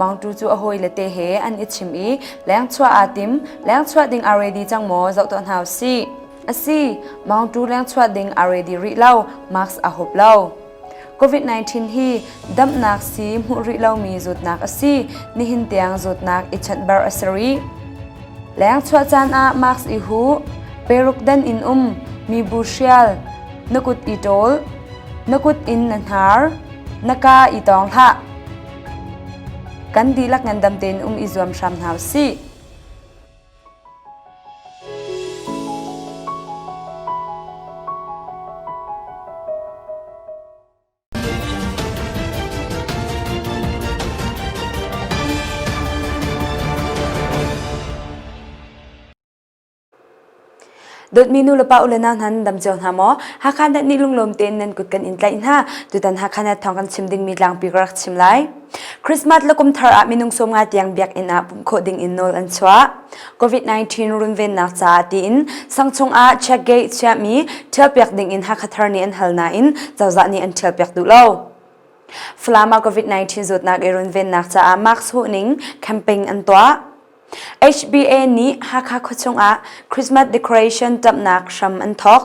Mangtu cu a hawile te he an i chim i lengchuah aa tim. Lengchuah ding aa ready cang maw zoh tuah hna usih. Asi, Mangtu lengchuah ding aa ready rih lo, mask aa hup lo. COVID-19 hi damnak sii hmuh rih lomi zawtnak a si. Nihin tiang zawtnak i chanhbar a si rih. Lengchuah caan ah mask i huh, peruk dan in um, mibu hrial, na kut i ṭawl, na kut in na hnar, na kaa i tawng hlah. Kan dihlak ngandam tein um i zuam hram hna usih. Dawtmi nu le pa u le nau hna nan dam cio hna maw? Hakha net nih lunglawm tein nan kut kan in tlaih hna. Tutan Hakha net thawng kan chim dingmi tlangpi ka rak chim lai. Christmas le kum thar ah minung 50 tiang biakinn ah pumh khawh ding in nawl an chuah. COVID-19 runvennak caah tiin sang chung ah check gate chiahmi ṭhialpiak ding in Hakha thar nih an hal nain cozah nih an ṭhialpiak duh lo. Falam ah COVID-19 zawtnak i runvennak caah mask huh ning campaign an tuah. HBA nih Hakha khuachung ah Christmas decoration ṭamhnak hram an thawk.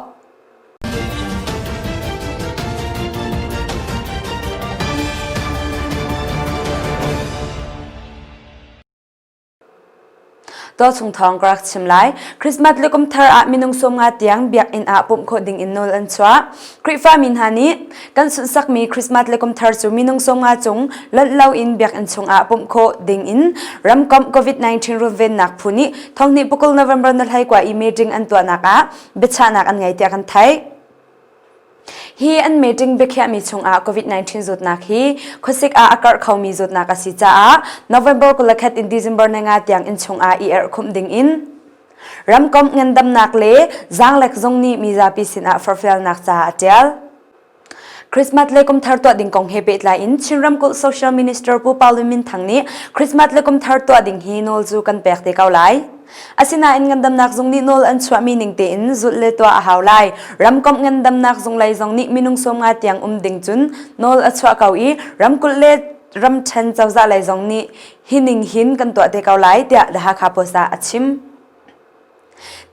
Tualchung thawng ka rak chim lai. Christmas le kum thar ah minung 50 tiang biakinn ah pumh khawh ding in nawl an chuah. Khrihfami hna nih kan sunhsakmi Christmas le kum thar cu minung 50 cung lonh loin biakinn chungah pumh khawh ding in ramkomh COVID-19 runvennak phu nih thonghnih pukul November na hlei kua i meeting an tuahnak ah biachahnak an ngei tiah kan theih. Hi an meeting biakhiahmi chungah COVID-19 zawtnak hi khuasik ah a karh khomi zawtnak a si caah November 21 in December 5 tiang inn chungah i erhkhumh ding in ramkomh ngandamnak le zaanglek zung nih mizapi sinah forhfialnak ca a ṭial. Christmas le kumthar tuah ding kong he pehtlai in Chin ramkulh Social Minister Pu Paul Min Thang nih Christmas le kumthar tuah ding hi nawl cu kan pek te ko lai. Asinain ngandamnak zung nih nawl an chuahmi ning tein zulh le tuah a hau lai. Ramkomh ngandamnak zung lei zong nih minung 50 tiang um ding cun nawl a chuah ko i ramkulh le ramṭhen cozah lei zong nih hi ning hin kan tuah te ko lai tiah The Hakha Post ah a chim.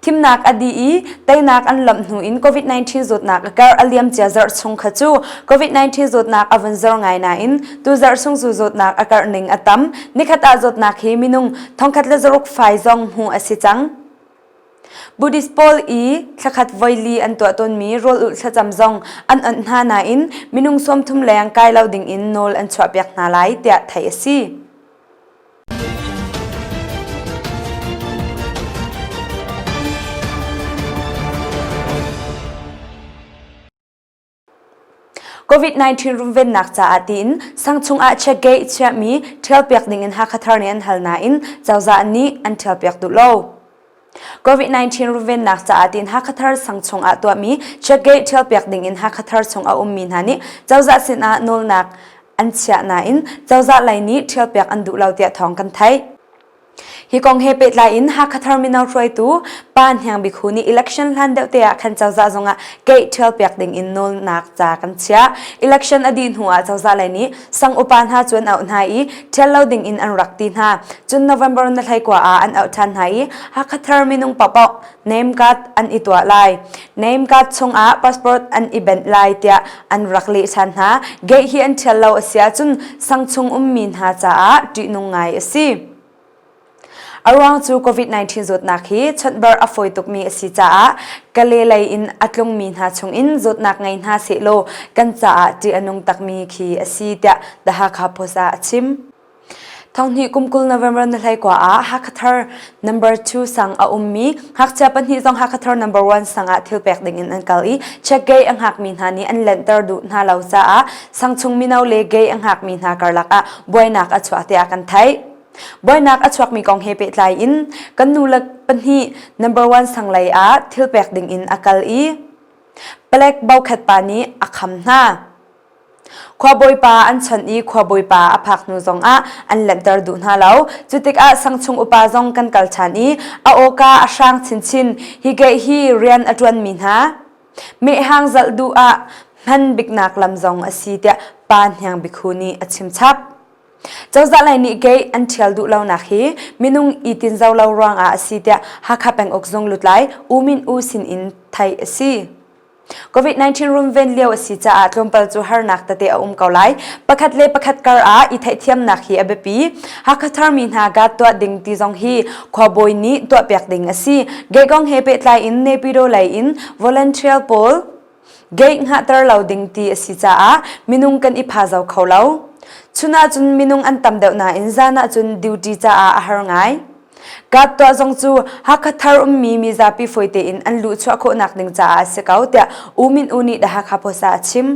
Thimnak a dih i teinak an lawmh hnu in COVID-19 zawtnak a karh a liamcia zarh chung kha cu COVID-19 zawtnak a vun zor ngai nain tu zarh chung cu zawtnak a karh ning a tam. Nikhat ah zawtnak hi minung 1,600 fai zong hmuh a si cang. Buddhist pawl i thlakhat voili an tuah tawnmi rawl ulh thlacam zong an onh hna nain minung 30 leng kai lo ding in nawl an chuahpiak hna lai tiah theih a si. COVID-19 runvennak caah tiin sang chungah check gate chiahmi ṭhialpiak ding in Hakha thar nih an hal nain cozah nih an ṭhialpiak duh lo. COVID-19 runvennak caah tiin Hakha thar sang chungah tuahmi check gate ṭhialpiak ding in Hakha thar chung a ummi hna nih cozah sinah nawlnak an chiah nain cozah lei nih ṭhialpiak an duh lo tiah thawng kan theih. Hi kong he pehtlai in Hakha thar mino hruaitu Pa Hniang Bik Hu nih election hlan deuh te ah khan cozah zongah gate ṭhialpiak ding in nawlnak ca kan chiah. Election a dih hnu ah cozah lei nih sang upa hna cu an auh hna i ṭhial lo ding in an rak ti hna. Cun November na 19 ah an auh ṭhan hna i Hakha thar minung paohpaoh name card an i tuah lai. Name card chungah passport an i benh lai tiah an rak leh ṭhan hna. Gate hi an ṭhial lo a si ahcun sang chung ummi hna caah ṭihnung ngai a si. A ruang cu COVID-19 zawtnak hi chawnhbar a fawi tukmi a si caah Kale lei in a tlungmi hna chungin zawtnak ngei hna sehlaw kan caah ṭih a nung takmi khi a si tiah The Hakha Post ah a chim. Thonghnih kum 20 November na 19 ah Hakhathar number 2 sang a ummi ngakchia pahnih zong Hakhathar number 1 sang ah thil pek ding in an kal i check gate a hngakmi hna nih an lenhter duh hna lo caah sang chung mino le gate a hngakmi hna karlak ah buainak a chuah tiah kan theih. Buainak a chuakmi kong he pehtlai in kan nu le pahnih number 1 sang lei ah thil pek ding in a kal i palek bokhat pa nih a kham hna. Khuabawipa an chawnh i khuabawipa a phak hnu zongah an lanhter duh hna lo. Cu tikah sangchung upa zong kan kal ṭhan i a awka a hrang chinchin. Hi gate hi rian a ṭuanmi hna mehhang zalh duh ah hman biknak lam zong a si tiah Pa Hniang Bikhu nih a chim chap. Cozah lei nih gate an ṭhial duh lonak hi minung i tinzo lo ruangah a si tiah Hakha penguk zung lutlai U Min U sin in theih a si. COVID-19 runven lio a si caah tlawmpal cu harnak tete a um ko lai. Pakhat le pakhat kar ah i theihthiamnak hi a biapi. Hakha tharmi hna gat tuah ding ti zong hi khuabawi nih tuahpiak ding a si. Gate he pehtlai in Nepido lei in volunteer pawl gate hngahter lo ding ti a si caah minung kan i phazo kho lo. Chun ahcun minung an tam deuh nain zan ahcun duty caah a har ngai. Kat tuah zong cu Hakha thar ummi mizapi fawi tein an luhchuah khawhnak ding caah a si ko tiah U Min U nih The Hakha Post ah a chim.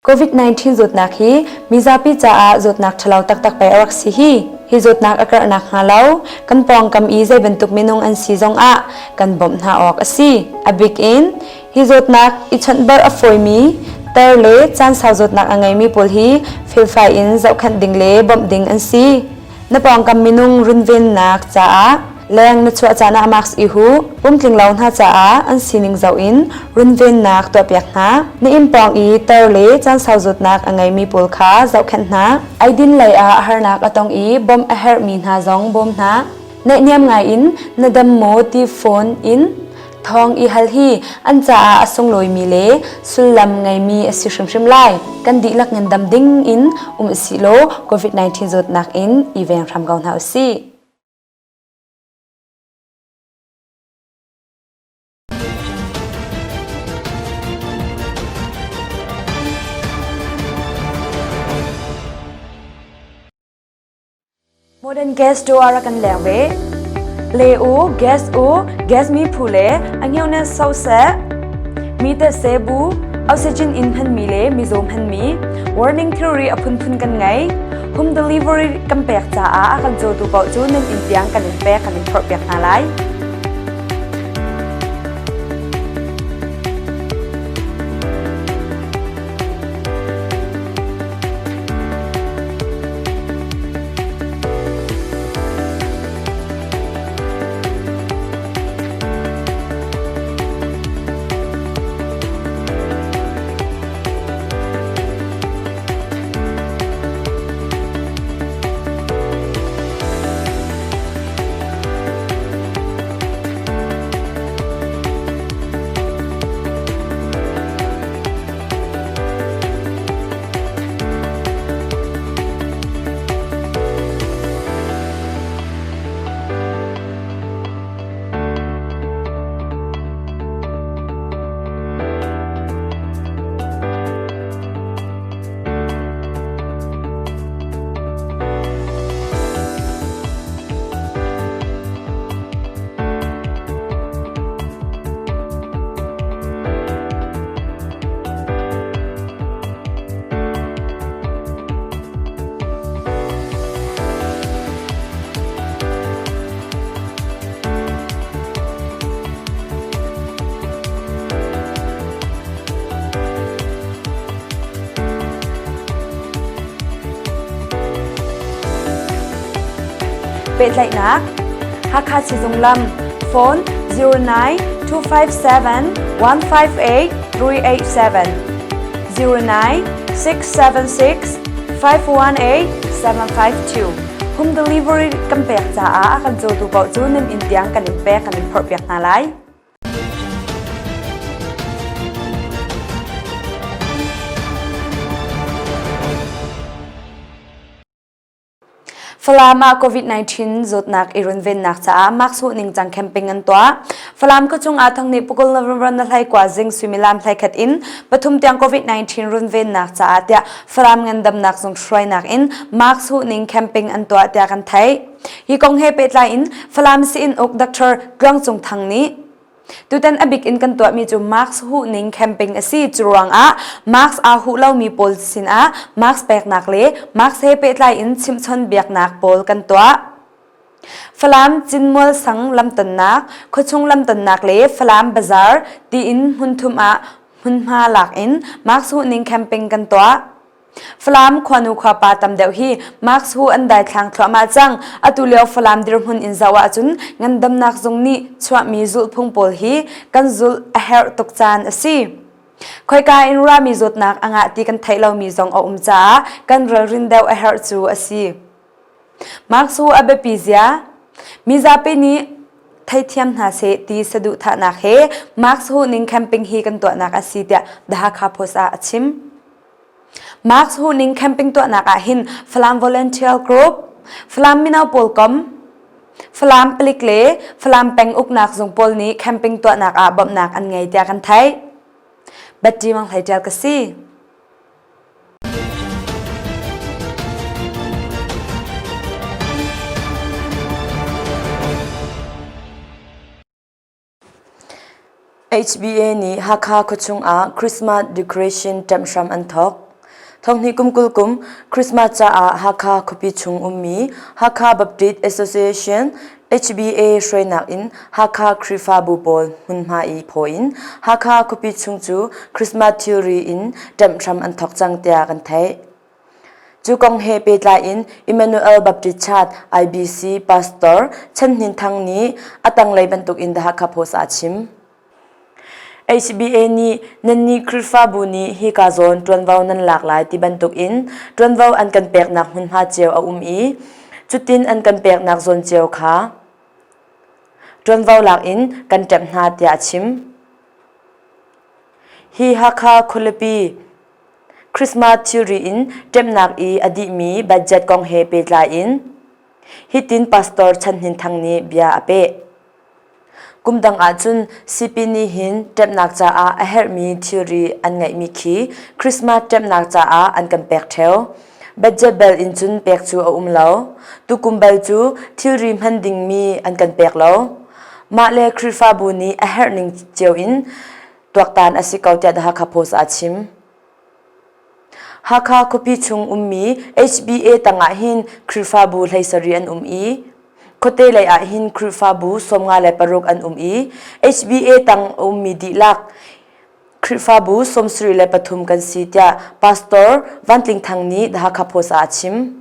COVID-19 zawtnak hi mizapi caah zawtnak ṭhalo taktak pei a rak si hi. Hi zawtnak a karh nakhnga lo kan pawngkam i zei bantuk minung an si zongah kan bawmh hna awk a si. A bik in hi zawtnak i chawnhbarh a fawimi tar le caan sau zawtnak a ngeimi pawl hi felfai in zohkhenh ding le bawmh ding an si. Na pawngkam minung runvennak caah leng na chuah caan ah mask i huh. Pumtling lo hna caah an sining zoh in runvennak tuahpiak hna. Na inn pawng i tar le caan sau zawtnak a ngeimi pawl kha zohkhenh hna. Eidin lei ah harnak a tong i bawmh a herhmi hna zong bawm hna. Naihniam ngai in na dam maw ti phone in Thawng i hal hi an caah a sunglawimi le sullam ngeimi a si hrimhrim lai. Kan dihlak ngandam ding in um usih law COVID-19 zawtnak in i veng hram ko hna usih. Modern gas tu a rak kan leng ve. Le u, gas u, gas mi phu le a hngeu nen so seh. Mi te se bu, oxygen in hman mi le mizaw hman mi, warning theory a phunphun kan ngei. Home delivery kan pek caah a kan cawtu paoh cu nan inn tiang kan in pek kan in phorh piak hna lai. Pehtlaihnak Hakha Sizung lam phone 09 257 158 387 09 676 518 752 Home delivery kan pek caah a kan cawtu paoh cu nan inn tiang kan in pek kan in phorhpiak hna lai. Falam ah COVID-19 zawtnak i runvennak caah mask huh ningcang camping an tuah. Falam khuachung ah thongnih pukul November na hlai kwa zing suimilam hlai khat in pathum tiang COVID-19 runvennak caah tiah Falam ngandamnak zung hruainak in mask huh ning camping an tuah tiah kan theih. Hi kong he pehtlai in Falam Sii-inn uk Dr. Tluang Cung Thang nih Tutan a bik in kan tuahmi cu mask huh ning camping a si. Cu ruangah mask aa huh lomi pawl sinah mask peknak le mask he pehtlai in chimhchon biaknak pawl kan tuah. Falam Cinmual sang lamtonnak, khuachung lamtonnak le Falam Bazaar tiin hmunthum ah hmunhma lak in mask huh ning camping kan tuah. Falam khuanu khuapa tam deuh hi mask hu an daithlang thluahmah cang. Atu lio Falam dirhmun in zoh ahcun ngandamnak zung nih chuahmi zulhphung pawl hi kan zulh a herh tuk caan a si. Khoika in rami zawtnak a ngah ti kan theih lomi zong a um caah kan ralrin deuh a herh cu a si. Mask hu a biapi zia mizapi nih theithiam hna seh ti saduhthahnak he mask huh ning camping hi kan tuahnak a si tiah The Hakha Post ah a chim. Mask huh ning camping tuahnak ah hin Falam Volunteer Group, Falam Mino pawl kom, Falam palik le Falam peng uknak zung pawl nih camping tuahnak ah bawmhnak an ngei tiah kan theih. Betty Mang Hlei Tial ka si. HBA nih Hakha khuachung ah Christmas decoration ṭemh hram an thawk. Thonghnih kum 20 kum Christmas caah Hakha khuapi chung ummi Hakha Baptist Association HBA hruainak in Hakha Khrihfabu pawl hmunhma i phaw in Hakha khuapi chung cu Christmas thilri in ṭemh hram an thawk cang tiah kan theih. Cu kong he pehtlai in Emmanuel Baptist Church IBC Pastor Chan Hnin Thang nih a tanglei bantuk in The Hakha Post ah a chim. HBA nih nannih Khrihfabu nih hika zawn ṭuanvo nan lak lai ti bantuk in ṭuanvo an kan peknak hmunhma cio a um i cutin an kan peknak zawn cio kha ṭuanvo lak in kan ṭemh hna tiah a chim. Hi Hakha khualipi Christmas thilri in ṭemnak i a dihmi budget kong he pehtlai in hitin Pastor Chan Hnin Thang nih bia a peh. Kum dang ahcun Sipin nih hin ṭemnak caah a herhmi thilri an ngeihmi khi Christmas ṭemnak caah an kan pek ṭheo. Budget bel in cun pek cu a um lo. Tukum bel cu thilri hman dingmi an kan pek lo. Mah le Khrihfabu nih a herh ning cio in tuaktan a si ko tiah The Hakha Post ah a chim. Hakha khuapi chung ummi HBA tangah hin Khrihfabu 17 an um i khuate lei ah hin Khrihfabu 56 an um i HBA tang a ummi dihlak Khrihfabu 73 kan si tiah Pastor Van Tling Thang nih The Hakha Post ah a chim.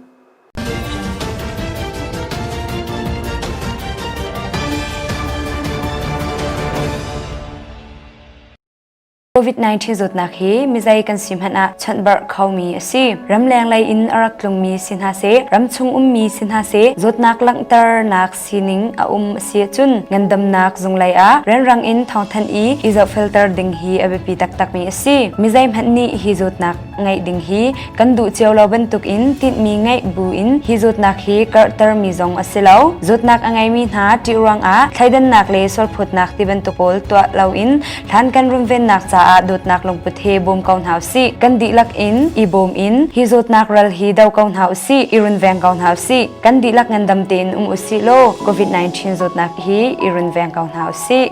COVID-19 zawtnak hi mizei kan si hmanh ah chawnhbarh khomi a si. Ramleng lei in a rak tlungmi si hna seh, ramchung ummi si hna seh, zawtnak langhternak sining a um a si ahcun ngandamnak zung lei ah rianrang in thawngthanh i i zohfelter ding hi a biapi taktakmi a si. Mizei hmanh nih hi zawtnak ngeih ding hi kan duh cio lo bantukin tinhmi ngeih buin hi zawtnak hi karhtermi zong a si lo. Zawtnak a ngeimi hna ṭih ruangah thleidannak le sualphawtnak ti bantuk pawl tuah loin hlan kan runvennak caah dawtnak lungput he bawm ko hna usih. Kan dihlak in i bawm in hi zawtnak ral hi do ko hna usih, i runveng ko hna usih. Kan dihlak ngandam tein um usih law COVID-19 zawtnak hi i runveng ko hna usih.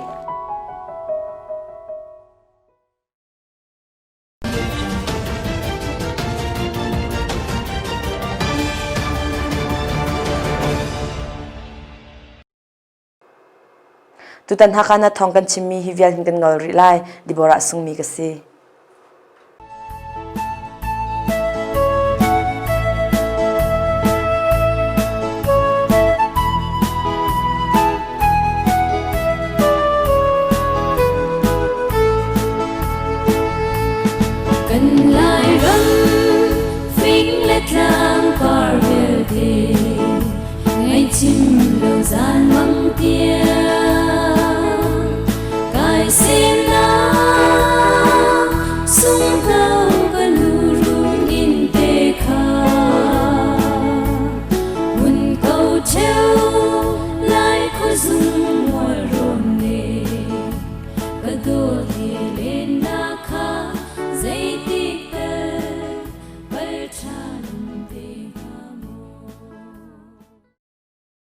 Tutan Hakha na thawng kan chimmi hi vial hin kan ngol rih lai. Deborah Sungmi ka si. Kan Lairam fing le tlang par vialte ngaihchim lo zan mang tiang kai semnak sunghno ka nu rung in te kha mun ko cheu lai khuazung mual rawn ne ka dawt he le.